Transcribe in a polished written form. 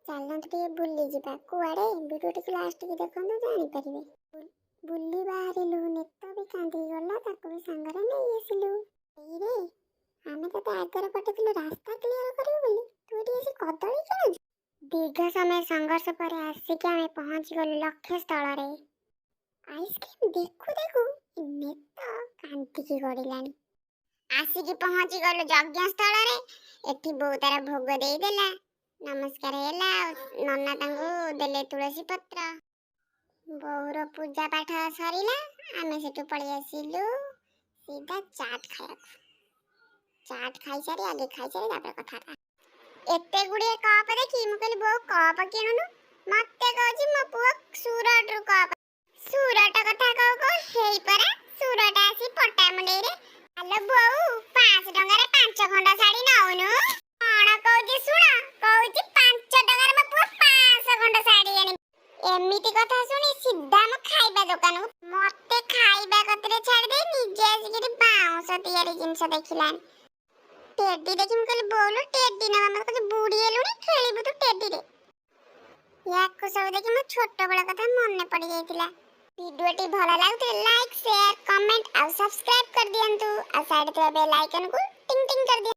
ଚାଲନ୍ତୁ, ଟିକେ ବୁଲିଯିବା। କୁଆଡ଼େ? ଭିଡ଼ିଓଟିକୁ ଲାଷ୍ଟ ଟିକେ ଦେଖନ୍ତୁ, ଜାଣିପାରିବେ। ବୁଲି ବାହାରିଲୁ। ନେତ ବି କାନ୍ଦିକି ଗଲା, ତାକୁ ବି ସାଙ୍ଗରେ ନେଇ ଆସିଲୁ। ଏଇରେ, ଆମେ ତତେ ଆଗରେ ପଠେଇଥିଲୁ ରାସ୍ତା କ୍ଲିୟର କରିବୁ ବୋଲି, ତୁ ଏଠି ଆସି କଦଳୀ କିଣୁଛୁ? ଦୀର୍ଘ ସମୟ ସଂଘର୍ଷ ପରେ ଆସିକି ଆମେ ପହଞ୍ଚିଗଲୁ ଲକ୍ଷ୍ୟସ୍ଥଳରେ। ଆଇସ୍କ୍ରିମ୍ ଦେଖୁ ଦେଖୁ ନେତ କାନ୍ଦିକି ଗଡ଼ିଲାଣି। ଆସିକି ପହଞ୍ଚି ଗଲୁ ଯଜ୍ଞ ସ୍ଥଳରେ। ଏଠି ବୋଉ ତାର ଭୋଗ ଦେଇଦେଲା, ନମସ୍କାର ହେଲା ଆଉ ନନା ତାଙ୍କୁ ଦେଲେ ତୁଳସୀ ପତ୍ର। ବୋଉର ପୂଜା ପାଠ ସରିଲା। ଆମେ ସେଠୁ ପଳେଇ ଆସିଲୁ ସିଧା ଚାଟ୍ ଖାଇବାକୁ। ଚାଟ୍ ଖାଇସାରି, ଆଗେ ଖାଇସାରି ତାପରେ କଥା ହେବା। ଏତେ ଗୁଡ଼ିଏ କପ୍ ଦେଖି ମୁଁ କହିଲି, "ବୋଉ, କପ୍ କିଣୁନୁ?" ମତେ କହୁଛି, "ମୋ ପୁଅ ସୁରଟରୁ କପ୍।" ସୁରଟ କଥା କହୁ କହୁ ହେଇ ପରା ସୁରଟ ଆସି ପଟ୍ଟାମୁଣ୍ଡେଇରେ। "ଆଲୋ ବୋଉ, 500 ଟଙ୍କାରେ 5 ଖଣ୍ଡ ଶାଢୀ ନଉନୁ?" କଣ କହୁଛି ଶୁଣ। କହୁଛି, "5 ଟଙ୍କାରେ ମୋ ପୁଅ 500 ଖଣ୍ଡ ଶାଢୀ ଆଣି।" ଏମିତି କଥା ଶୁଣି ସିଧା ମୁଁ ଖାଇବା ଦୋକାନକୁ। ମତେ ଖାଇବା କତିରେ ଛାଡ଼ିଦେଇ ନିଜେ ଆସିକି ଏଠି ବାଉଁଶ ତିଆରି ଜିନିଷ ଦେଖିଲାଣି। ଟେଡି ଦେଖି ମୁଁ କହିଲି, "ବୋଉଲୋ, ଟେଡି ନେବା।" ମତେ କହୁଛି, "ବୁଢୀ ହେଲୁଣି, ଖେଳିବୁ ତୁ ଟେଡିରେ?" ୟାକୁ ସବୁ ଦେଖି ମୋ ଛୋଟବେଳ କଥା ମନେ ପଡିଯାଇଥିଲା। ଭିଡ଼ିଓଟି ଭଲ ଲାଗୁଥିଲେ ଲାଇକ୍, ସେୟାର, କମେଣ୍ଟ ଆଉ ସବସ୍କ୍ରାଇବ କରିଦିଅନ୍ତୁ। ଆଉ ସାଇଡ୍ ଥିବା ବେଲ୍ ଆଇକନକୁ ଟିଂ ଟିଂ କରିଦିଅନ୍ତୁ।